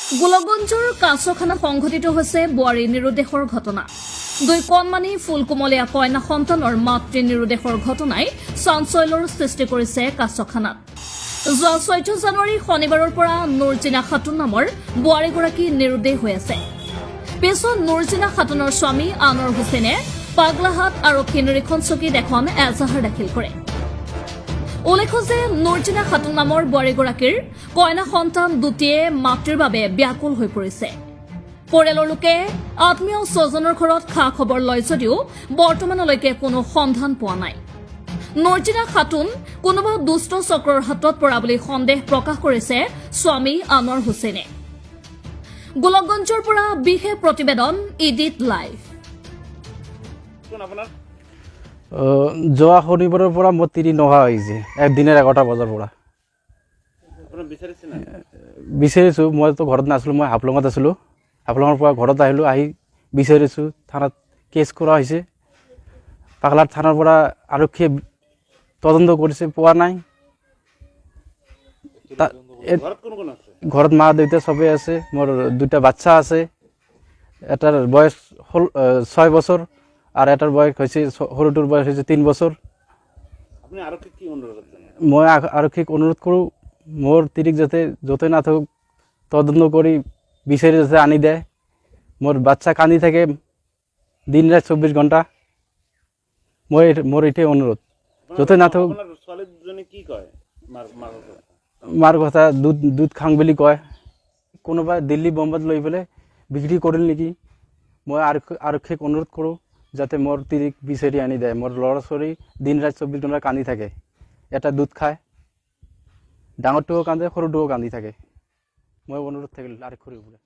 গোলকগঞ্জৰ কাছখানাত সংঘটিত হৈছে বোৱাৰী নিৰুদ্দেশৰ ঘটনা। দুই কণমানি ফুলকুমলীয়া কইনা সন্তানৰ মাতৃ নিৰুদ্দেশৰ ঘটনাই চাঞ্চল্যৰ সৃষ্টি কৰিছে কাছখানাত। যোৱা 14 জানুৱাৰী শনিবাৰৰ পৰা নুৰজিনা খাতুন নামৰ বোৱাৰীগৰাকী নিৰুদ্দেশ হৈ আছে। পিছত নুৰজিনা খাতুনৰ স্বামী আনৰ হুছেইনে পাগলাহাট আৰক্ষী নিৰীক্ষণ চকীত এখন এজাহাৰ দাখিল কৰে। উল্লেখ্য যে নুৰজিনা খাতুন নামৰ বোৱাৰীগৰাকীৰ কইনা সন্তান দুটিয়ে মাতৃৰ বাবে ব্যাকুল হৈ পৰিছে। পৰিয়ালৰ লোকে আত্মীয় স্বজনৰ ঘৰত খা খবৰ লয় যদিও বৰ্তমানলৈকে কোনো সন্ধান পোৱা নাই। নুৰজিনা খাতুন কোনোবা দুষ্ট চক্ৰৰ হাতত পৰা বুলি সন্দেহ প্ৰকাশ কৰিছে স্বামী আনোৱাৰ হুছেইনে। গোলকগঞ্জৰ পৰা বিশেষ প্ৰতিবেদন, ইডিট লাইভ। কোন আপোনাৰ? যোৱা শনিবাৰৰ পৰা মোৰ তিৰি নোহোৱা হৈছে, একদিনৰ 11টা বজাৰ পৰা। আপোনাৰ বিচাৰিছে নাই? বিচাৰিছোঁ। মইতো ঘৰত নাছিলোঁ, মই হাফলঙত আছিলোঁ। হাফলঙৰ পৰা ঘৰত আহিলোঁ, আহি বিচাৰিছোঁ। থানাত কেছ কৰা হৈছে। পাগলাহাট থানাৰ পৰা আৰক্ষীয়ে তদন্ত কৰিছে, পোৱা নাই। ঘৰত কোন কোন আছে? ঘৰত মা দেউতা চবেই আছে। মোৰ দুটা বাচ্চা আছে। এটাৰ বয়স হ'ল 6 বছৰ আৰু এটাৰ বয়স হৈছে, সৰুটোৰ বয়স হৈছে 3 বছৰ। আপুনি আৰক্ষীক কি অনুৰোধ জনায়? মই আৰক্ষীক অনুৰোধ কৰোঁ, মোৰ তিৰিক যাতে য'তে নাথাকক তদন্ত কৰি বিচাৰি যাতে আনি দিয়ে। মোৰ বাচ্চা কান্দি থাকে দিন ৰাত 24 ঘণ্টা। মোৰ এইটোৱে অনুৰোধ, য'তে নাথাকক। আপোনাৰ ছোৱালী দুজনী কি কয় মাকৰ কথা? মাৰ কথা দুধ খাং বুলি কয়। কোনোবা দিল্লী বম্বেত লৈ পেলাই বিক্ৰী কৰিল নেকি। মই আৰক্ষীক অনুৰোধ কৰোঁ যাতে মোৰ তিৰিক বিচাৰি আনি দিয়ে। মোৰ ল'ৰা ছোৱালী দিন ৰাত 24 ঘণ্টা কান্দি থাকে। এটা দুধ খায়, ডাঙৰটোও কান্দে, সৰুটোও কান্দি থাকে। মই অনুৰোধ থাকিল আৰক্ষীৰ ওপৰত।